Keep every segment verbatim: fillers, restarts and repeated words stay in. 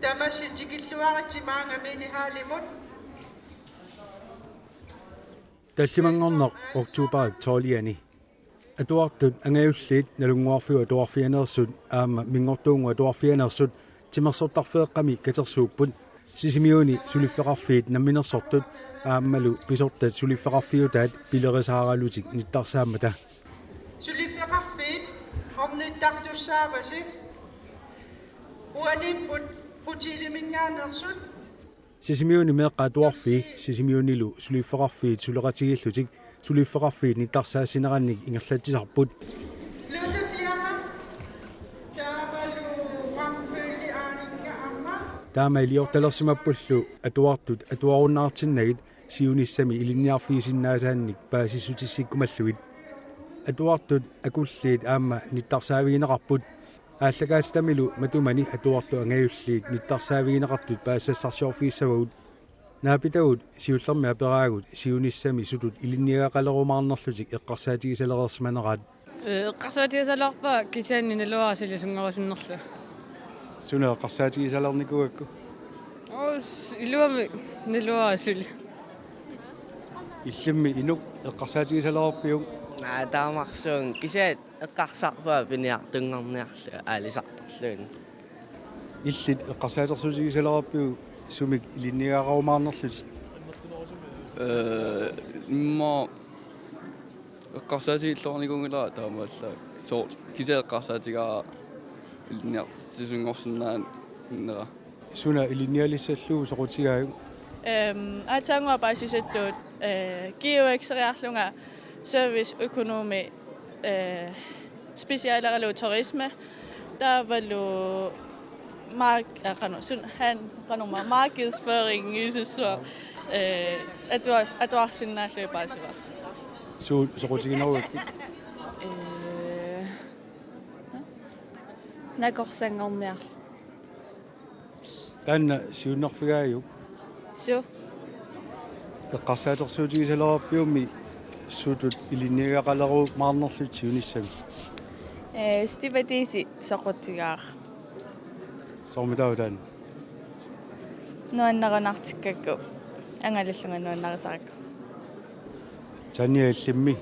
Tamassi tikilluaritsi maanga Mini Hallimut. Tallimanngorneq oktober tolvianni. Atuartut angajulliit Nalunnguarfiup Atuarfianeersut aamma Minngortuunnguup Atuarfianeersut timersortarfeeqqami katersuupput. Sisimiuni suliffeqarfiit namminersortut aammalu pisortat suliffeqarfiutaat pilerisaaralutik nittarsaammata. Suliffeqarfiit ornittartussaavasi uaniipput hoteliminngaanneersut. Sisimiuni meeqqat atuarfii Sisimiunilu suliffeqarfiit suleqatigiillutik suliffeqarfiit nittarsaassineranik ingerlatsisarput. Flyttefirma, taavalu Rambølli Aaninnga aamma. Taama iliortalersimappullu atuartut atuarunnaartinnagit siunissami ilinniarfigisinnaasaannik paasissutissikkumallugit. Atuartut akulliit aamma nittarsaavigineqarput. Aallakaatitamilu matumani atuartut angajulliit nittarsaavigineqartut paasisassarsiorfigissavagut. Naapitagut siullermik aperaagut siunissami sutut ilinniagaqalerumaarnerlutik eqqarsaatigisalereersimaneraat. Ee, eqqarsaatigisalerpara kisianni naluara suli sunngorusunnerlugu. Suna eqqarsaatigisalernikuugakku? Uus, iluamik naluara suli. Illimmi inuk eqqarsaatigisalerpiuk? Naa, taamarsuunga kisianni eqqarsarpunga piniartunngorniarlugu aalisartorluunniit. Illit eqqarsaatersuutigisalerpiuk sumik ilinniagaqarumaarnerlutit? Ee, immaqa eqqarsaatigilluarnikuunngilara taamaallaat. Soorlu kisianni eqqarsaatigaara ilinniartitsisunngorsinnaanera. Suna ilinnialissallugu soqutigaajuk? Øhm, aatsaannguaq paasisattuut, øh, G U X-eriarlunga serviceøkonomi, øh, specialeralugu turisme. Taavalu mark-, øh, qanoq, sun-, han-, qanormaa markedsføring isussuaq, øh, atua-, atuarsinnaallugit paasivarput. Suut soqutiginerugakkit? Øh, nakorsanngorniarlugu. Taanna siunnerfigaajuk? Suu. Eqqarsaatersuutigisalerpiummi sutut ilinniagaqalerumaarnerlutit siunissami? Ee, Steve Mathiesen soqutigaara. Soormitaava taanna? Nuannerunartikkakku. Angalallunga nuannarisarakkit. Tanja, illimmi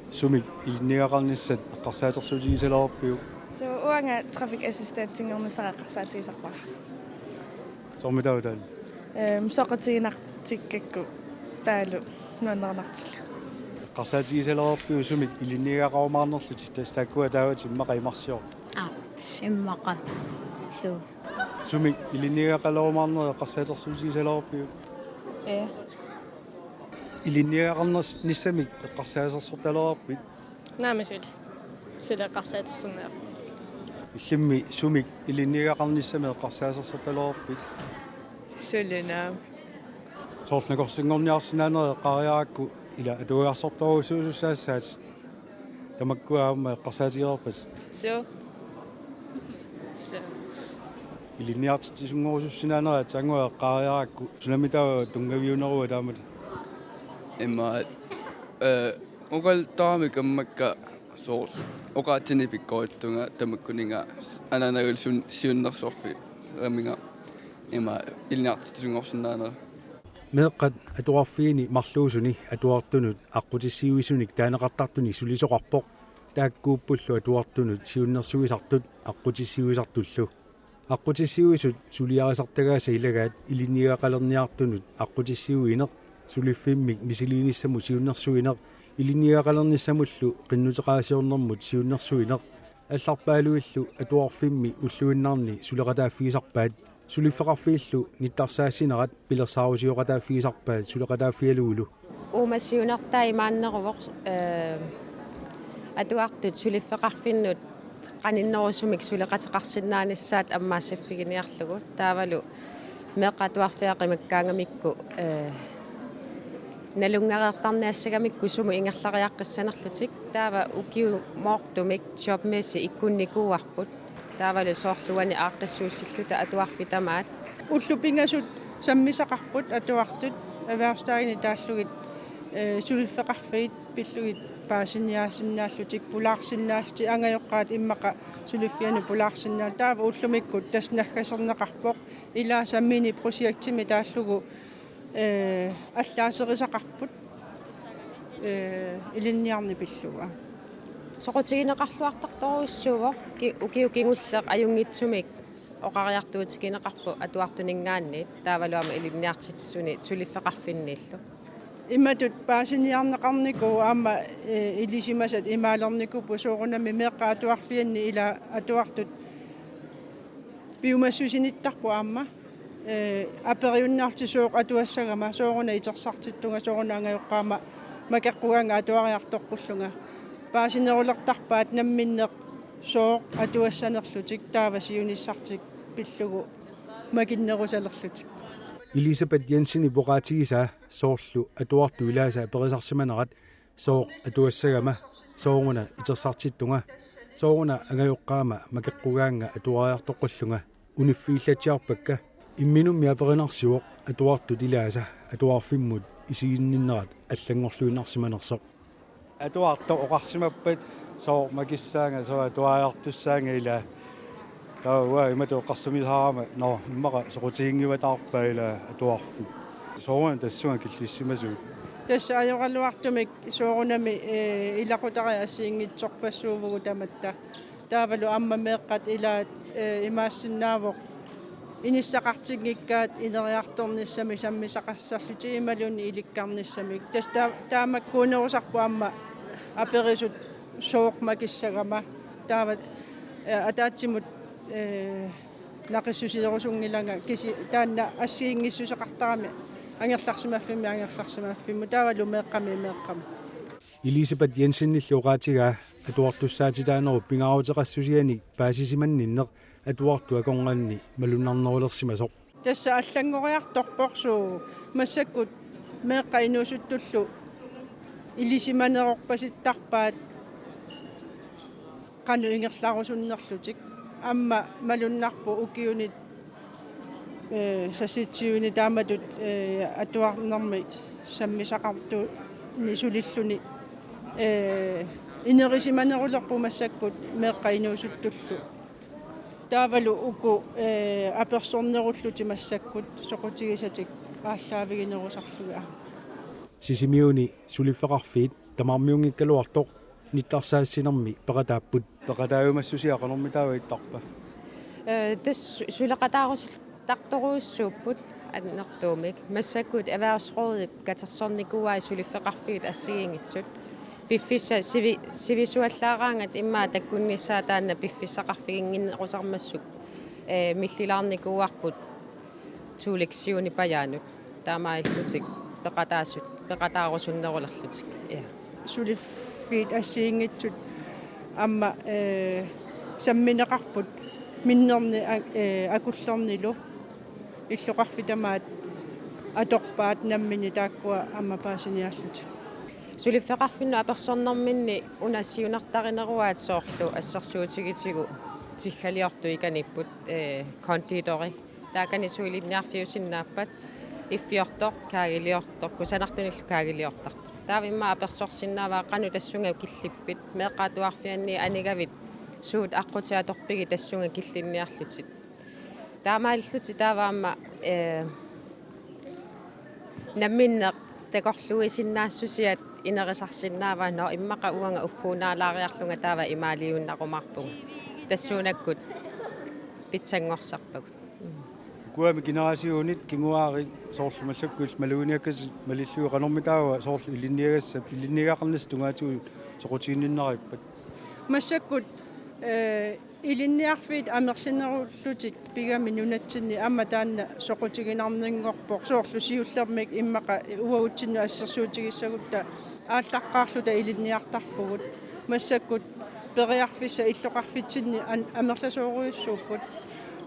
sumik ilinniagaqarnissat eqqarsaatersuutigisalerpiuk? Suu, uanga traffic assistentinngornissara eqqarsaatigisarpara. Soormitaava taanna? Ehm, soqutiginartikkakku taavalu nuannerunartillugu. Eqqarsaatigisalerpiuk sumik ilinniagaqarumaarnerlutit, tassa taakkua taava immaqa imarsior? Aa, immaqa. Suu. Sumik ilinniagaqalerumaarnerit eqqarsaatersuutigisalerpiuk? Ee. Ilinniagaqarnissamik eqqarsaatersortalereerpit? Naamik suli. Suli eqqarsaatersorniarpunga. Illimmi sumik ilinniagaqarnissamik eqqarsaatersortalereerpit? Suli naamik. Soorlu nakorsanngorniarsinnaanerit eqqaariarakku ila atuagarsortorujussuusussaassaatit. Tamakkua aamma eqqarsaatigereerpatit? Suu. Suu. Ilinniartitsisunngorusussinnaanerit aatsaannguaq eqqaariarakku sunamitaava tunngaviuneruva taamatut? Immaqa, ee, oqaluttuaramik ammakka soorlu oqaatsinni pikkorittunga tamakkuninnga anaanagallu siunnersorfik raminga ima ilinniartitsisunngorsinnaanera. Meeqqat atuarfiini marluusuni atuartunut aqqutissiuisunik taaneqartartunik sulisoqarpoq, taakkuuppullu atuartunut siunnersuisartut aqqutissiuisartullu. Aqqutissiuisut suliarisartagaasa ilagaat ilinniagaqalerniartunut aqqutissiuineq, suliffimmik misiliinissamut siunnersuineq, ilinniagaqalernissamullu qinnuteqaasiornermut siunnersuineq, allarpaaluillu atuarfimmi ulluinnarni suleqataaffigisarpaat, suliffeqarfiillu nittarsaassinerat pilersaarusioqataaffigisarpaat suleqataaffigalugulu. Uuma siunertaa imaanneruvoq, ee, atuartut suliffeqarfinnut qaninnerusumik suleqateqarsinnaanissaat ammaassaffiginiarlugu. Taavalu meeqqat atuarfiat qimakkaangamikku, ee, nalunngereertarniassagamikku sumut ingerlariaqqissanerlutik. Taava ukiumoortumik jobmesse ikkunnikuuarput. Taavalu soorlu uani aaqqissuussilluta atuarfik tamaat. Ullut pingasut sammisaqarput atuartut erhvervsdagini taallugit, ee, suliffeqarfiit Pillugit paasiniaasinnaallutik, pulaarsinnaallutik, angajoqqaat immaqa suliffianut pulaarsinnaallutik. Taava ullumikkut tassa naggaserneqarpoq, ilaasa miniprojektimi taallugu, ee, allaaserisaqarput, ee, ilinniarneq pillugu. Soqutigineqarluartartorujussuuvoq ki-, ukiut kingulliit ajunngitsumik oqariartuutigineqarpoq atuartuninngaanniit taavalu aamma ilinniartitsisuni suliffeqarfinniillu. Imatut paasiniarneqarnikuuvoq aamma, ee, ilisimasat imaalernikuupput, soorunami meeqqat atuarfianni ila atuartut piumassusinittarput aamma, ee, aperiunnaarlutik sooq atuassagama, sooruna itersartittunga, sooruna angajoqqaama makeqqugaanga atuariartoqqullunga. Paasinerulertarpaat namminneq sooq atuassanerlutik, taava siunissartik pillugu makinnerusalerlutik. Elisabeth Jensenip oqaatigisaa soorlu atuartut ilaasa aperisarsimanerat sooq atuassagama, sooruna itersartittunga, sooruna angajoqqaama makeqqugaanga atuariartoqqullunga uniffigillatsiarpakka. Imminummi aperinarsivoq atuartut ilaasa atuarfimmut isiginninnerat allanngorluinnarsimanersoq. Atuartoq oqarsimappat sooq makissaanga, sooq atuariartussaanga ilaa. Taava uanga imatut oqarsimaarama, nå, immaqa soqutiginngivatarpaa ilaa atuarfik. Sooruna tassunga killissimasugut? Tassa ajoraluartumik soorunami, ee, ilaqutariit assigiinngitsorpassuuvugut tamatta. Taavalu aamma meeqqat ilaat, ee, imaassinnaavoq inissaqartinngikkaat ineriartornissamik sammisaqassarlutik imaluunniit ilikkarnissamik. Tassa taa-, taamakkuunerusarput aamma aperisut sooq makissagama. Taava, ee, ataatsimut, ee, naqissuseerusunngilanga kisi-, taanna assigiinngissuseqartarami angerlarsimaffimmi angerlarsimaffimmut taavalu meeqqami meeqqamut. Elisabeth Jensenillu oqaatigaa atuartussaatitaanerup pingaaruteqassusianik paasisimanninneq atuartut akornanni malunnarnerulersimasoq. Tassa allanngoriartorpoq suu, massakkut meeqqat inuusuttullu ilisimanerorpasittarpaat qanoq ingerlarusunnerlutik. Aamma malunnarpoq ukiuni, ee, sassitsiuini taamatut, ee, atuarnermi sammisaqartuni sulilluni, ee, inerisimanerulerput massakkut meeqqat inuusuttullu. Taavalu uku, ee, apersornerullutik massakkut soqutigisatik aallaaviginerusarlugit aamma. Sisimiuni suliffeqarfiit tamarmiunngikkaluartoq nittarsaassinermi peqataapput. Peqataajumassusia qanormitaava ittarpa? Ee, tassa su-, suleqataarusulluartorujussuupput annertuumik. Massakkut erhvervsrådip katersornikuuai suliffeqarfiit assigiinngitsut. Piffissaq sivi-, sivisuallaaraangat immaqa takkunnissaa taanna piffissaqarfiginnginnerusarmassuk, ee, millilaarnikuuarput to lektionipajaannut. Taamaalillutik peqataasut, peqataarusunnerulerlutik. Ja. Suliffiit assigiinngitsut aamma, ee, sammineqarput minnerni a-, ee, akullernilu illoqarfik tamaat atorpaat namminneq taakkua aamma paasiniaallutik. Suliffeqarfinnut apersornerminni una siunertarineruaat soorlu assersuutigitigut tiggaliortut ikaniipput, ee, konditori. Taakani suu ilinniarfiusinnaappat iffiortoq, kaagiliortoq, kusanartunillu kaagiliortartoq. Taava immaqa apersorsinnaavaa qanoq tassunga killippit, meeqqat atuarfianni anigavit suut aqqutit atorpigit tassunga killinniarlutit. Taamaalillutik taava aamma, ee, namminneq takorluuisinnaassusiat inerisarsinnaavaat, nå immaqa uanga ugguunaalaariarlunga taava imaaliunnarumaarpunga. Tassuunakkut pitsanngorsarpagut. Ukuami generationit kinguaariit soorlu massakkut maluginiakkatit malillugit qanormitaava soorlu ilinniagassat, ilinniagaqarnissat tungaatigut soqutiginninneriappat? Massakkut, ee, ilinniarfiit amerlanerullutik pigamik nunatsinni aamma taanna soqutiginarninngorpoq soorlu siullermik immaqa uagutsinnut assersuutigissagutta aallaqqaarluta ilinniartarpugut. Massakkut periarfissat illoqarfitsinni an-, amerlasoorujussuupput.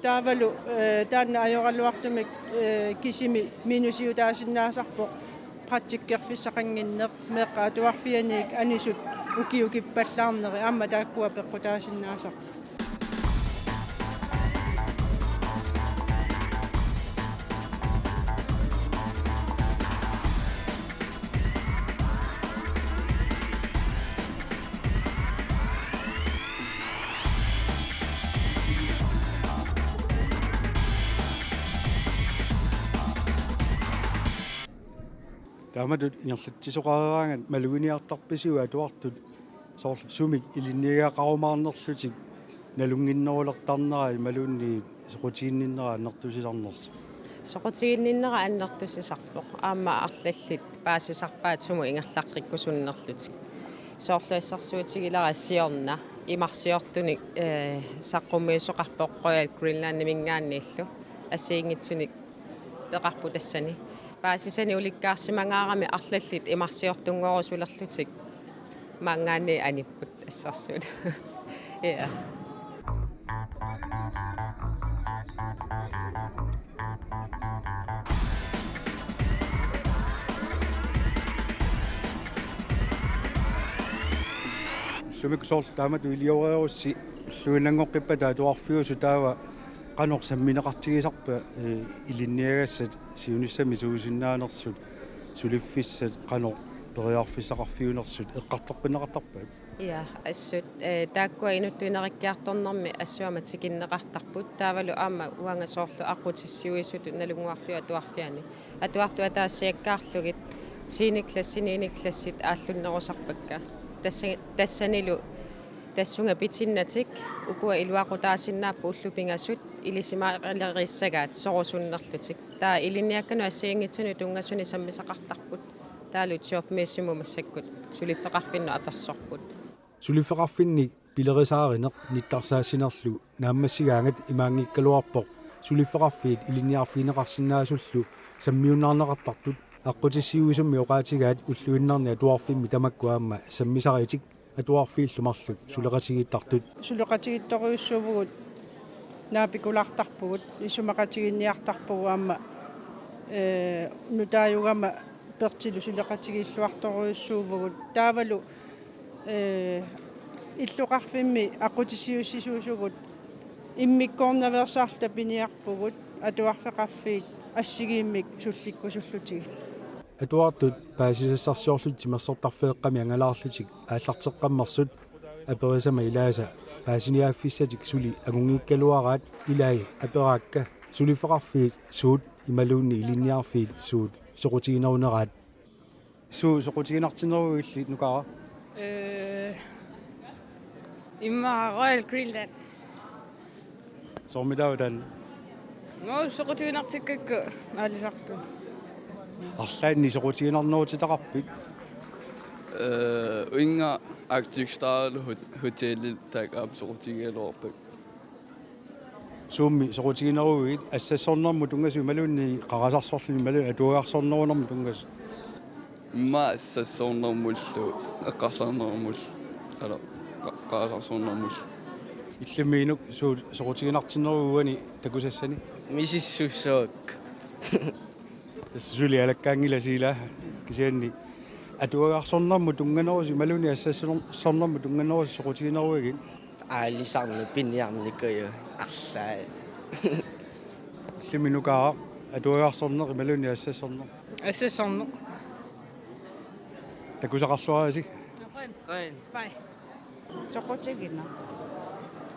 Taavalu, ee, taanna ajoraluartumik, ee, kisimi minusiutaasinnaasarpoq praktikkerfissaqannginneq, meeqqat atuarfianniit anisut ukiukippallaarneri aamma taakkua peqqutaasinnaasarput. Taamatut ingerlatsisoqaraangat maluginiartarpisiuk atuartut soorlu sumik ilinniagaqarumaarnerlutik nalunnginnerulertarnerat imaluunniit soqutiginninnera annertusisarnersoq? Soqutiginninnera annertusisarpoq. Aamma arlallit paasisarpaat sumut ingerlaqqikkusunnerlutik. Soorlu assersuutigilara siorna imarsiortunik, eh, saqqummiisoqarpoq Royal Greenlandiminngaanniillu assigiinngitsunik peqarpoq tassani. Paasisanik ulikkaarsimangaaramik arlallit imarsiortunngorusulerlutik maanngaanniit anipput assersuut. Ja. Ullumikkut soorlu taamatut iliorerussi ulluinnanngoqqippata atuarfiusut taava qanoq sammineqartigisarpa, eh, ilinniagassat siunissami suusinnaanersut, suliffissat qanoq periarfissaqarfiunersut eqqartoqqinneqartarpaat? Ja, assut, eh, taakkua inuttut ineriartornermi assut aamma tikinneqartarput. Taavalu aamma uanga soorlu aqqutissiuisutut Nalunnguarfiup Atuarfiani atuartut ataasiakkaarlugit tiende klassit, niende klassit aallunnerusarpakka. Tassa-, tassanilu tassunga pitinnatik ukua iluaqutaasinnaapput ullut pingasut ilisimaaleriissagaat sorusunnerlutik. Taava ilinniakkanut assigiinngitsunut tunngasunik sammisaqartarput. Taavalu jobmessimut massakkut suliffeqarfinnut apersorput. Suliffeqarfinnik pilerisaarineq nittarsaassinerlu naammassigaangat imaanngikkaluarpoq suliffeqarfiit ilinniarfigineqarsinnaasullu sammiunnaarneqartartut. Aqqutissiuisummi oqaatigaat ulluinnarni atuarfimmi tamakku aamma sammisaritik atuarfiillu marluk suleqatigiittartut. Suleqatigiittorujussuuvugut, naapikulaartarpugut, isumaqatigiinniartarpugut aamma, ee, nutaajugama Pertilu suleqatigiilluartorujussuuvugut. Taavalu, ee, illoqarfimmi aqqutissiuussisuusugut immikkoornaveersaarluta piniarpugut atuarfeqarfiit assigiimmik sullikkusullutigit. Atuartut paasisassarsiorlutik timersortarfeeqqami angalaarlutik aallarteqqammersut aperisama ilaasa paasiniaaffissatik suli angunngikkaluaraat. Ilai aperaakka suliffeqarfiit suut imaluunniit ilinniarfiit suut soqutigineruneraat. Suut soqutiginartinneruigit illit, Nukaara? Ee, immaqa Royal Greenland. Soormitaava taanna? Nuu soqutiginartikkakku aalisartut. Arlaannik soqutiginarnerutitaqarpit? Ee, uinga Arctic Star hot-, hotelli taakku aamma soqutigigaluarpakka. Suummi soqutigineruigit, assassornermut tunngasut imaluunniit qarasarsorluni imaluunniit atuagarsornerunermut tunngasut? Immaqa assassornermullu, eqqarsarnermullu, qala-, qa-, qarasarsornermullu. Illimmi Inuk suut soqutiginartinneruigit uani takusassani? Misissuissuakka. Tassa suli alakkaanngilasi ilaa, kisianni atuagarsornermut tunnganerusut imaluunniit assassornermut tunnganerusut soqutigineruigit? Aalisarneq piniarnikuuvoq arlaat. Illimmi Nukaara, atuagarsorneq imaluunniit assassorneq? Assassorneq. Takusaqarluarisi. Qujan. Qujan. Bye. Soqutigineq.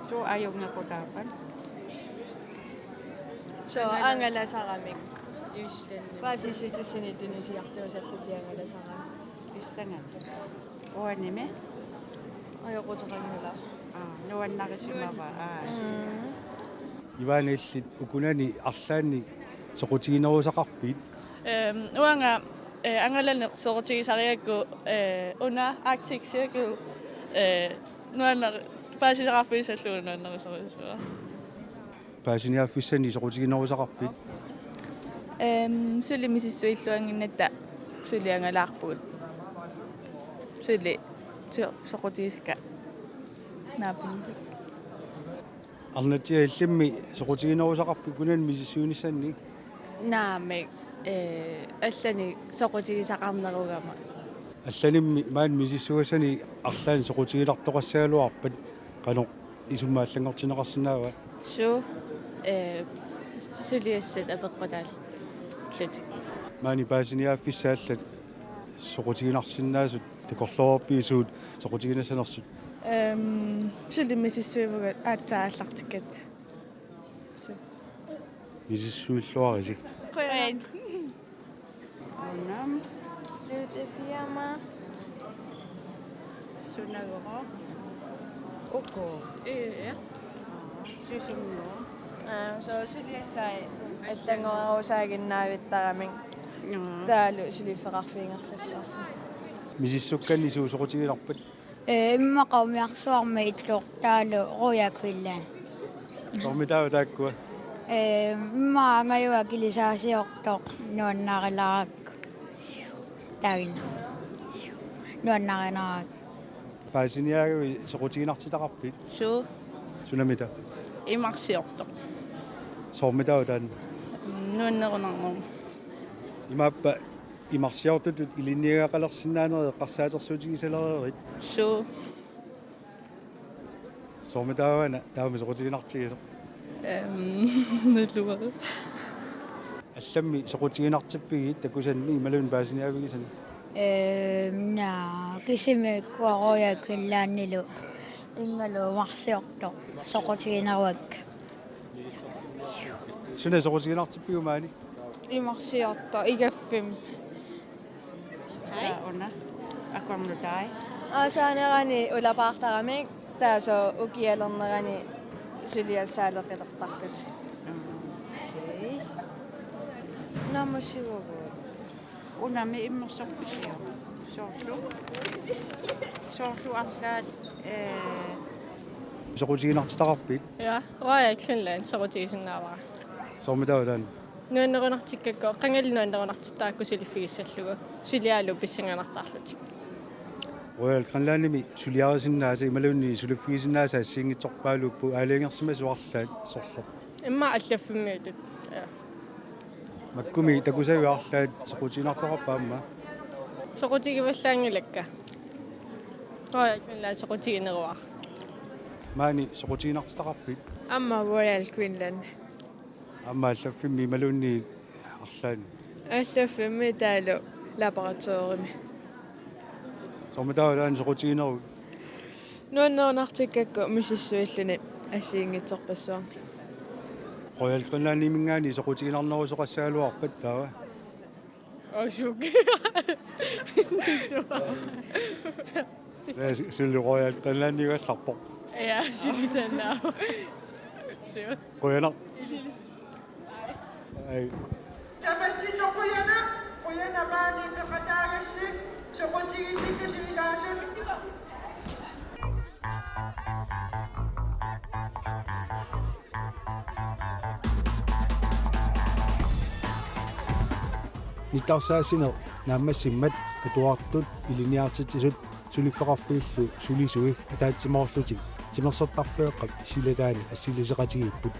Suut ajunngequtaappat? Suu, angalasaramik. Islandimi. Paasissutissani tunisiartuusallutik angalasaramik. Pissanganaq. Uanimi? Ajoquteqanngilaq. Aa, nuannarisimavaa. Aa. Mm. Ivana, illit ukunani arlaannik soqutiginerusaqarpit? Ehm, uanga, eh, angalaneq soqutigisarigakku, eh, una Arctic Circle, eh, nuannar-, paasisaqarfigissallugu nuannarisorujussuuara. Paasiniaaffissani soqutiginerusaqarpit? Ehm, suli misissuilluannginnatta suli angalaarpugut. Suli so-, soqutigisakka naapinngisakkit. Arnatsia, illimmi soqutiginerusaqarpit ukunani misissuinissanni? Naamik, eh, allanik soqutigisaqarnerugama. Allanimmi maani misissugassani arlaannik soqutiginartoqassagaluarpat qanoq isummat allanngortinneqarsinnaava? Suu, eh, suliassat apeqqutaallutik. Maani paasiniaaffissat allat soqutiginarsinnaasut takorloorpigit suut soqutiginassanersut? Ehm, suli misissuivugut aatsaat aallartikkatta. Suu. Misissuilluarisi. Qujan. Una. Lykke Fiama. Sunaagooq? Uku. Ee, ja. Sisunngooq? Aa, so suliassai allanngorarusaaginnaavittaramik. Jaa. Taavalu suliffeqarfik ingerlalluarlugu. Misissukkanni suut soqutiginarpat? Ee, immaqa umiarsuarmi illoq taavalu Royal Greenland. Soormitaava taakkua? Ee, immaqa angajua kilisaasiortoq nuannarilarakku. Taagina. Nuannarinarakku. Paasiniaagavit soqutiginartitaqarpit? Suu. Sunamita? Imarsiortoq. Soormitaava taanna? Nuannerunarnermut. Imaappa imarsiortutut ilinniagaqalersinnaanerit eqqarsaatersuutigisalereerit? Suu. Soormitaava una taama soqutiginartigisoq? Ehm, naluara. Allammi soqutiginartippigit takusanni imaluunniit paasiniaavigisani? Ehm, naa, kisimiikkua Royal Greenlandilu ingalu umiarsuartoq soqutigineruakka. Suna soqutiginartippiuk maani? Imarsiortoq igaffimmi. Hej. Una. Akornutai. Aasaanerani ulapaartaramik taava sooq ukialernerani suliassaaleqilertarlutik. Okay. Naammassivugut. Unami immersorpassuit. Soorlu. Soorlu arlaat, ee. Soqutiginartitaqarpit? Ja, Royal Greenland soqutigisinnaavara. Soormitaava taanna? Nuannerunartikkakku, qangali nuannerunartittarakku suliffigissallugu, suliaalu pissanganartarlutik. Royal Greenlandimi suliarisinnaasat imaluunniit suliffigisinnaasat assigiinngitsorpaaluupput aalajangersimasut arlaat sorleq? Immaqa allaffimmiutut. Ja. Makkumi takusavit arlaat soqutiginartoqarpat aamma? Soqutigivallaanngilakka. Royal Greenland soqutigineruara. Maani soqutiginartitaqarpit? Aamma Royal Greenland. Aamma allaffimmi imaluunniit arlaanni? Allaffimmi taavalu laboratorimi. Soormitaava taanna soqutigineruit? Nuannerunartikkakku misissuilluni assigiinngitsorpassuarnik. Royal Greenlandiminngaanniit soqutiginarnerusoqassagaluarpat taava? Osuuk. Ee, si-, suli Royal Greenlandiugallarpoq. Ja, suli taanna. Suu. Qujanaq. Ai. Tamassi qujanaq, qujanaq maani peqataagassi, soqutiginnikkusi ilaasut. Nittarsaasineq naammassimmat atuartut ilinniartitsisut suliffeqarfiillu sulisui ataatsimoorlutik timersortarfeeqqap silataani assiliseqatigiipput.